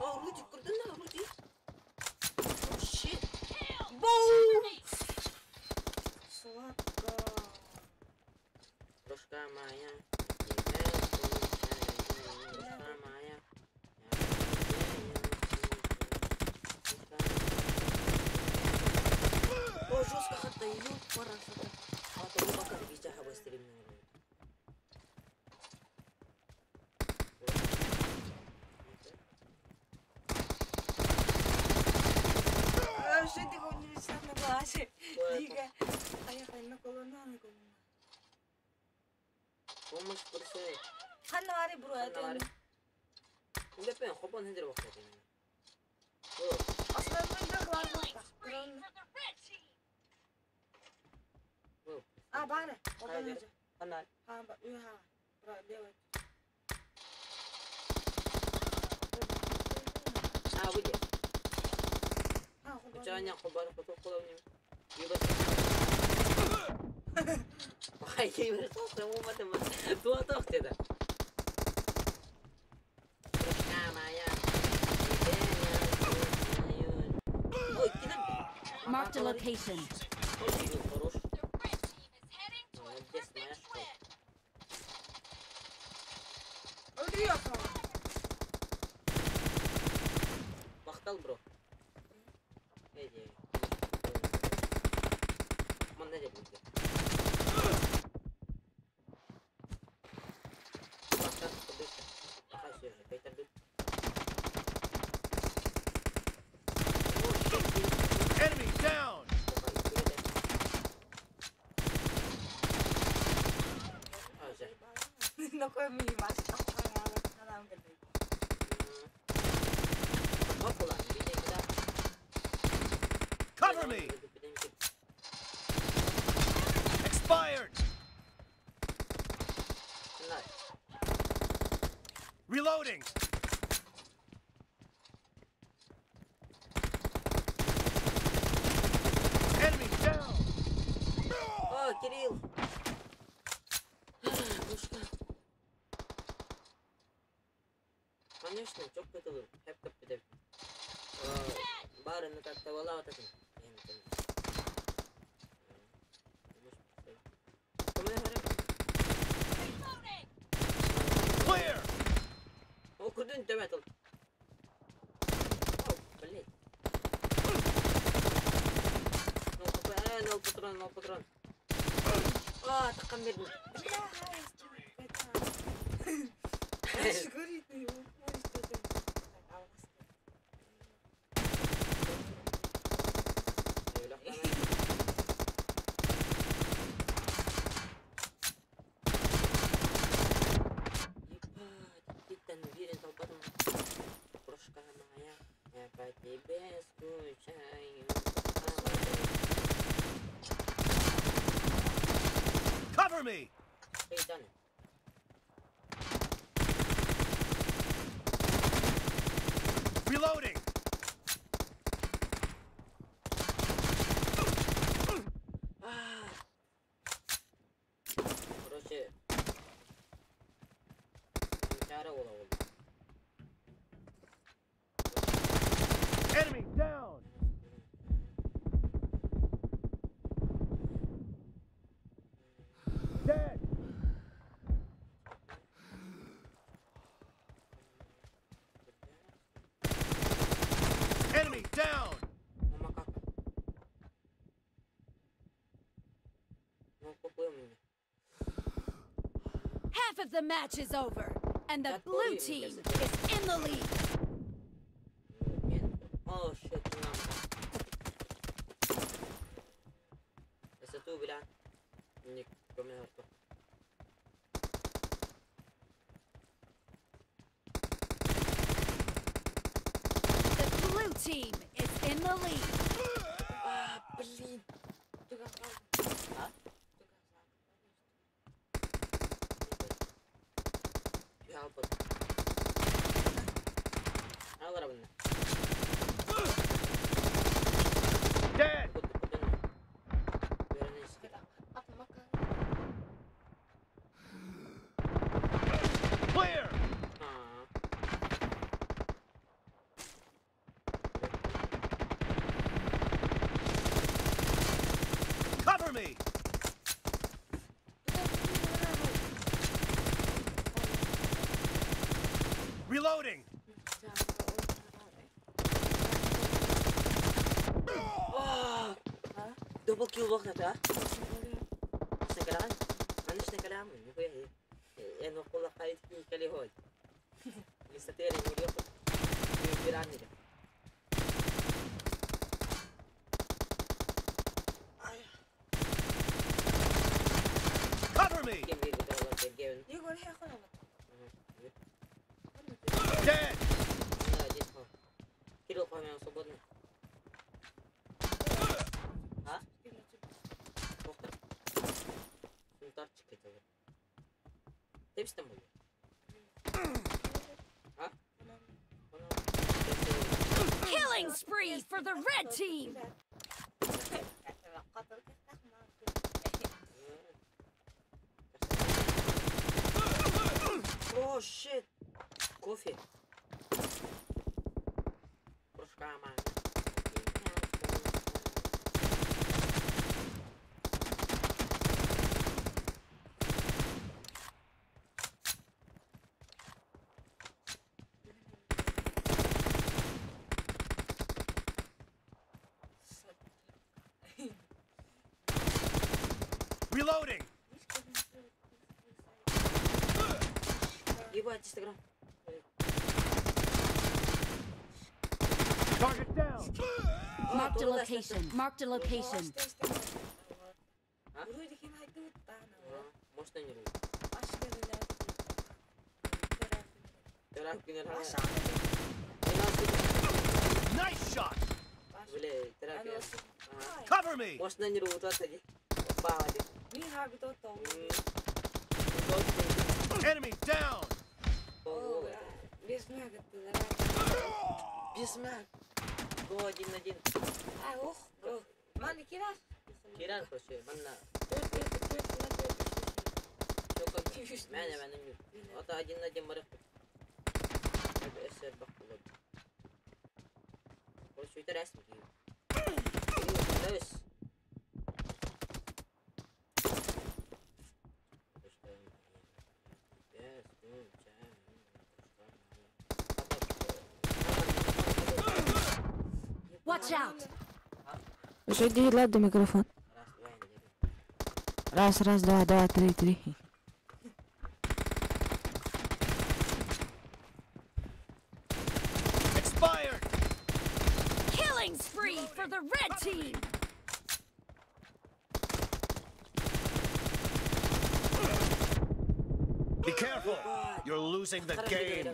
Aa, Rudy kırdın lan Rudy. Oh shit. Boom. Сладко. Крошка моя. Крошка моя. О, жестко хата, ёпарасота. А то пока вижу, хабы стриминг. Помощь просит. Ханнари бро, это. Үлепен хопон хендер бақта. А, бана. Ханнар. Ха, ба, уха. Бро, левый. А, выйди. А, Учаня хобар хотол қолауны. Юба. Ай, кейбір тоқты болмады ма? Туа тоқ деді. Marked a location. Мақтал, бро. Эди. Мында деп өте. Бақтан құдырты. Бақай сөзі, қайтарды. Enemy down. Cover me. Expired. Reloading. О, Кирилл! Пушка. Конечно, чокко тылым. Хеп кэп Барын так тавала вот этим. Reloading! Clear! О, кудын төмәтыл. О, блядь. Нол патрон, нол патрон, нол патрон. А, такам бердим. Аж горит на его почту. Ебать, ты там уверен, толпатом. Крошка моя, я по тебе скучаю. Cover me! Эй, Даня. Reloading! А. Короче, чара ола ол. Enemy down! Dead! Enemy down! Мама как? Ну, какой у меня? Half of the match is over, and the blue team is in the lead. Oh shit, нам. Если бля. Не, кроме арту. The blue team is in the lead. А, блин. А? Я вот. Алара bunlar. Dead! Clear! Cover me! Reloading! Double kill وقتها а? Шнекалян? Ano шнекалян? Нихуя я нокула хайт кали ход. Мистатери нурьё. Пирамида. Cover me! Кем бир Егор, я хана. Dead! Да, здесь хо. Кирилл, по-моему, свободный. А? Тоқта. Сунтарчик это вот. Тепстен болды. А? Killing spree for the red team. О, shit! Кофе. Кружка мама. Reloading! Ебать, Инстаграм. Target down! Marked a location. Marked a location. Может, не Nice shot! Бля, терапия. Cover me! Может, на нерву вот Enemy down! Бисмак. Го один один. Киран, короче, манна. Мээнэ мээнэ ньүр. Ото один на один барыах. Өссө элбэх буолар. Короче, үтэрээсин киһи. Өс. Watch out! Үчүгэй ладно микрофон. Раз, Раз, раз, два, два, три, три. Expired! Killing spree for the red team! Be careful! You're losing the game.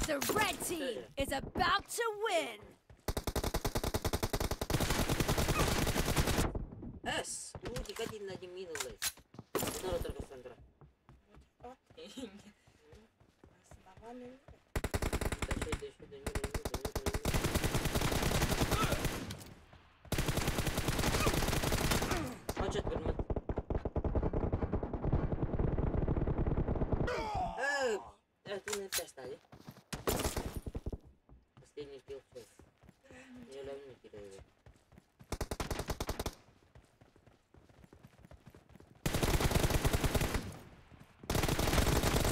The red team is about to win! Эс! Лутик один на один минус. Утара только Сандра. Хочет вернуть. Ты на стали. Последний килл все. Не люблю кидаю.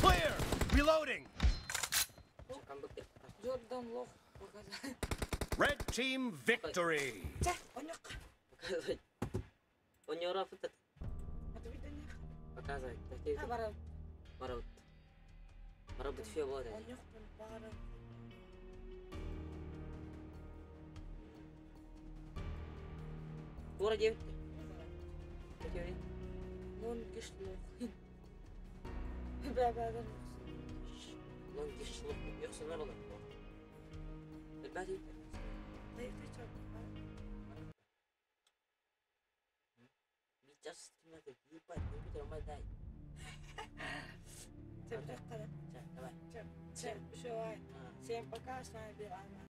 Clear! Reloading! Джордан лох показать. Red team victory! Показывать. Он не работает. Показывать. Бараут. Бараут все вот. Тура 9. Лон кишлох. Бә-бәдән Лон кишлох. Юкса нар олар. Элбәт. Сейчас ебать, компьютер дай. Давай. Всем пока, с вами был Арман.